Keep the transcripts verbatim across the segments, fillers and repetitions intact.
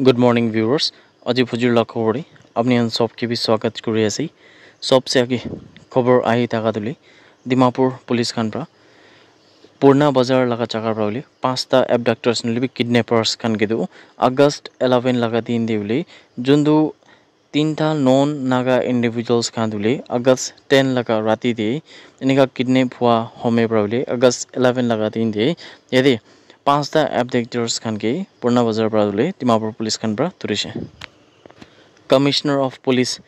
Good morning, viewers. Aji phujir la khobor te apni khan sob ke bi swagat kuri ase. Sobse age khobor ahi thaka tu le Dimapur police khan pra Purna Bazar laga jaga pra hoile panchta abductors nahole bi kidnappers khan ke tu August eleven laga din te hoile juntu tinta non Naga individuals khan tu le August ten laga rati te enika kidnap hua home pra hoile August eleven laga din te yate panchta abductors khan ke Purna Bazar pra tu le Dimapur police khan pra dhurishe. Commissioner of Police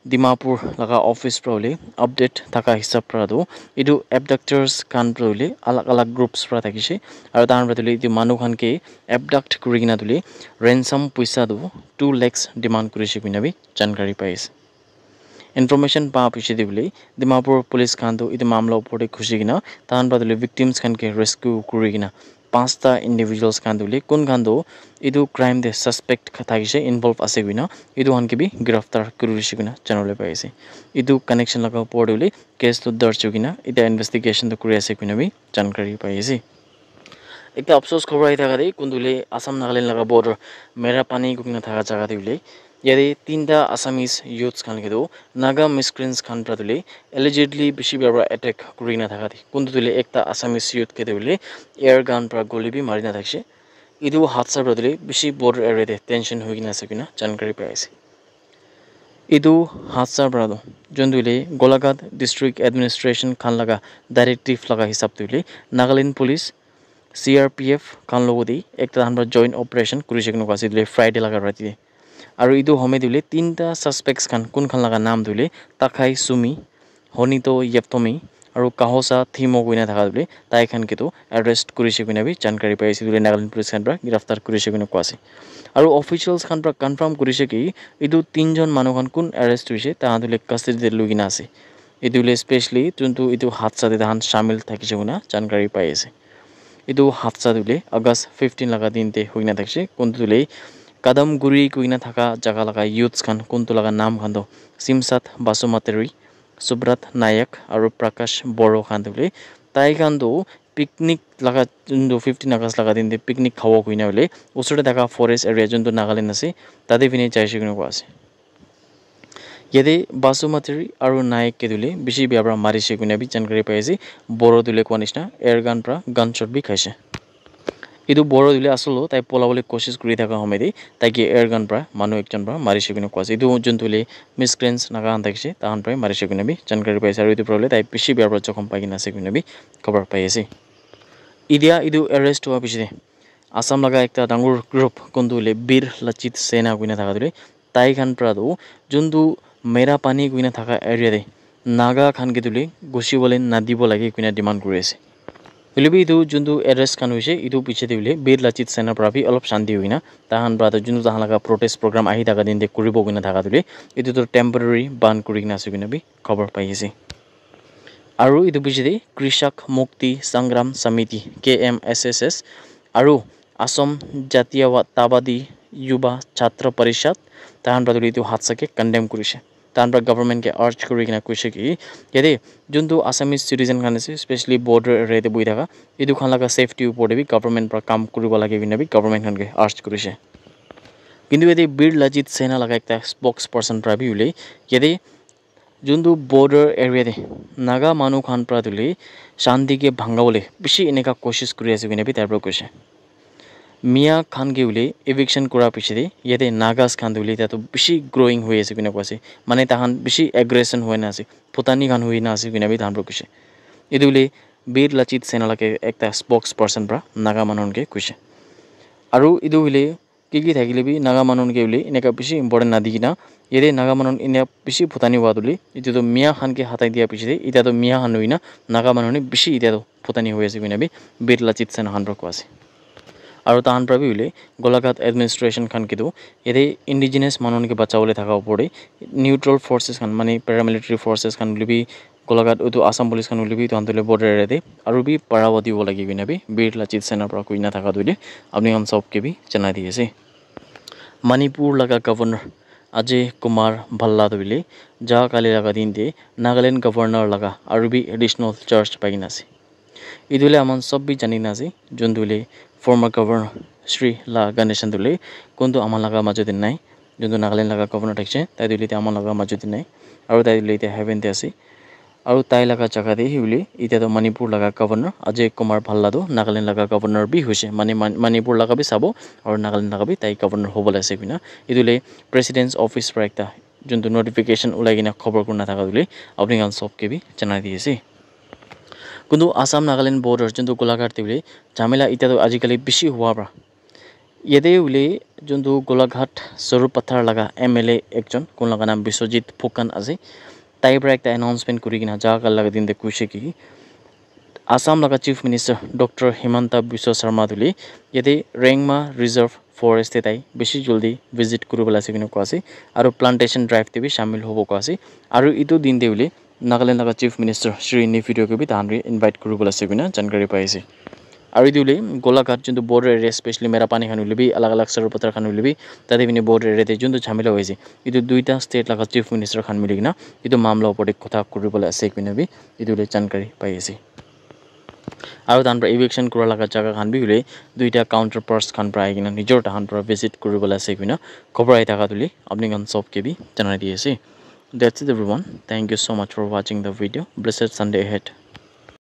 Dimapur laga office pra hoile update thaka hisab pra tu etu abductors khan pra hoile alag alag groups pra thakishe, aru tahan pra tu le etu manu khan ke abduct kuri kena tu le ransom poisa tu two lakhs demand kurishe koina bi jankari pai ase. Information pa piche te hoile Dimapur police khan tu etu mamla upor te khushi kena tahan pra tu le victims khan ke rescue kuri kena panchta individuals khan tu le kun khan tu etu crime te suspect kha- thakishe, involve ase koina etu khan ke bi giraftar kuri dishe koina janabole pai ase. Etu connection laga upor te hoile case tu darj hoi kena eta investigation tu kuri ase koina bi jankari pai ase. Ekta afsos khobor ahi thaka te kuntu le Assam Nagaland laga border Merapani koi kena thaka jaga te hoile yate tinta Assamese youths khan ke tu Naga miscreants khan pra tu le allegedly bishi bia pra attack kuri kena thaka te kuntu tu le ekta Assamese youth ke tu le air gun pra guli bi mari na thakishe. Etu hadsa pra tu le bishi border area te tension hoi kena ase koina jankari pai ase. Etu hadsa pra tu juntu le Golaghat district administration khan laga directive laga hisab tu le Nagaland police C R P F khan logo te ekta tahan pra joint operation kuri shey koina koa ase etu le Friday laga rati te. Aru etu home tu le tinta suspects khan kun khan laga naam tu le Takhai Sumi, Honito Yeptomi, aru Kahosa Thimo koina thaka tu le tai khan ke tu arrest kuri shey koina bi jankari pai ase. Etu le Nagaland police khan pra giraftar kuri shey koina koa ase. Aru officials khan pra confirm kuri shey ki etu tinjon manu khan kun arrest hoishe, tahan tu le custody te lui kena ase. Etu le specially juntu etu hadsa te tahan shamil thakishe koina jankari pai ase. Etu hadsa tu le August fifteen laga din te hoi kena thakishe. Kuntu tu le Kadamguri koi kena thaka jaga laga youths khan kuntu laga naam khan tu Simsat Basumatary, Subrat Nayak aru Prakash Boro khan tu le tai khan tu picnic laga juntu fifteen August laga din te picnic khabo koina hoile usor te thaka forest area juntu Nagaland ase tate phine jaishe koina koa ase. Yate Basumatary aru Nayak ke tu le bishi bia pra marishe koina bi jankari pai ase. Boro tu le koa nishina air gun pra gunshot bi khaishe. Etu Boro tu le asol tu tai polabole koshish kuri thaka home te tai ke air gun pra manu ekjon pra marishe koina koa ase. Etu juntu le miscreants Naga khan thakishe tahan pra marishe koina bi jankari pai ase. Aru etu pra hoile tai bishi bia pra jokhom pai kena ase koina bi khobor pai ase. Etia etu arrest hua piche te Assam laga ekta dangor group kuntu hoile Bir Lachit Sena koina thaka tu le tai khan pra tu juntu Merapani koina thaka area te Naga khan ke tu le ghusi bole nadibo lage koina demand kuri ase. Hoile bi etu juntu arrest khan hoishe etu piche te hoile Bir Lachit Sena pra bi olop shanti hoi kena tahan pra tu juntu tahan laga protest program ahi thaka din te kuribo koina thaka tu le etu tu temporary ban kuri kena ase koina bi khobor pai ase. Aru etu piche te Krishak Mukti Sangram Samiti, K M S S S, aru Assam Jatiyatabadi Yuva Chhatra Parishad, tahan pra tu le etu hadsa ke condemn kurishe. Tahan pra government ke urge kuri kena koishe ki yate juntu Assamese citizen khan ase, specially border area te bohi thaka, etu khan laga safety upor te bi government pra kam kuribo lage koina bi government khan ke urge kurishe. Kintu yate Bir Lachit Sena laga ekta spokesperson pra bi hoile yate juntu border area te Naga manu khan pra tu le shanti ke bhangabole bishi enika koshish kuri ase koina bi tai pra koishe. Mia khan ke hoile eviction kura piche te yate Nagas khan tu hoile etia tu bishi growing hoi ase koina koa ase. Mane tahan bishi aggression hoi na ase, phutani khan hoi na ase koina bi tahan pra koishe. Etu hoile Bir Lachit Sena lage ekta spokesperson pra Naga manu khan ke koishe. Aru etu hoile ki ki thakile bi Naga manu khan ke hoile eneka bishi important nadikena yate Naga manu khan eneka bishi phutani hua tu le etu tu Mia khan ke hatai dia piche te etia tu Mia khan hoina Naga manu khan bishi etia tu phutani hoi ase koina bi Bir Lachit Sena khan pra koa ase. Aru tahan pra bi hoile Golaghat administration khan ke tu yate indigenous manu khan ke bachawole thaka upor te neutral forces khan mane paramilitary forces khan hoile bi Golaghat utu Assam police khan hoile bi etu khan tu le border area te aru bi bharawa dibo lage koina bi Bir Lachit Sena pra koina thaka tu le apni khan sob ke bi janai di ase. Manipur laga governor Ajay Kumar Bhalla tu hoile ja kali laga din te Nagaland governor laga aru bi additional charge pai kena ase. Etu hoile aman sob bi jani kena ase juntu hoile former governor Shri La Ganesan tu hoile kuntu ama laga majo te nai, juntu Nagaland laga governor thakise, tai tu hoile ama laga majo te nai, aru tai tu hoile heaven te ase. Aru tai laga jaga te hi hoile, itya toh Manipur laga governor Ajay Kumar Bhalla toh Nagaland laga governor bi hoise, mane Man-, Manipur laga bi sabo, aru Nagaland laga bi tai governor hobole ase koina. Etu hoile president's office para ekta juntu notification ulai kena khobor kurina thaka tu hoile apni khan sob ke bi janai di ase. Kuntu Assam Nagaland border juntu Golaghat te hoile jhamela itya toh ajikali bishi hua para. Yate hoile juntu Golaghat Sarupathar laga M L A ekjon, kun laga naam Biswajit Phukan ase. Tai para ekta announcement kuri kena ja kal laga din te koise ki Assam laga Chief Minister Doctor Himanta Biswa Sarma tu hoile yate Rengma Reserve Forest te tai bishi jaldi visit kuri bole ase koina koa ase. Aru plantation drive te bi shamil hobo koa ase. Aru etu din te hoile Nagaland laga Chief Minister Shri Neiphiu Rio ke bi tahan re invite kuri bole ase koina jankari pai ase. Aru etu hoile Golaghat juntu border area, specially Merapani khan hoile bi, alag alag Sarupathar khan hoile bi, tate bini border area te juntu jhamela hoise, etu duita state laga Chief Minister khan mili kena etu mamla opor te kotha kuri bole ase koina bi etu hoile jankari pai ase. Aru tahan para eviction kura laga jaga khan bi hoile duita counterparts khan para ahi kena nijor tahan para visit kuri bole ase koina khobor ahi thaka tu hoile apni khan sob ke bi janai di ase. That's it everyone. Thank you so much for watching the video. Blessed Sunday ahead.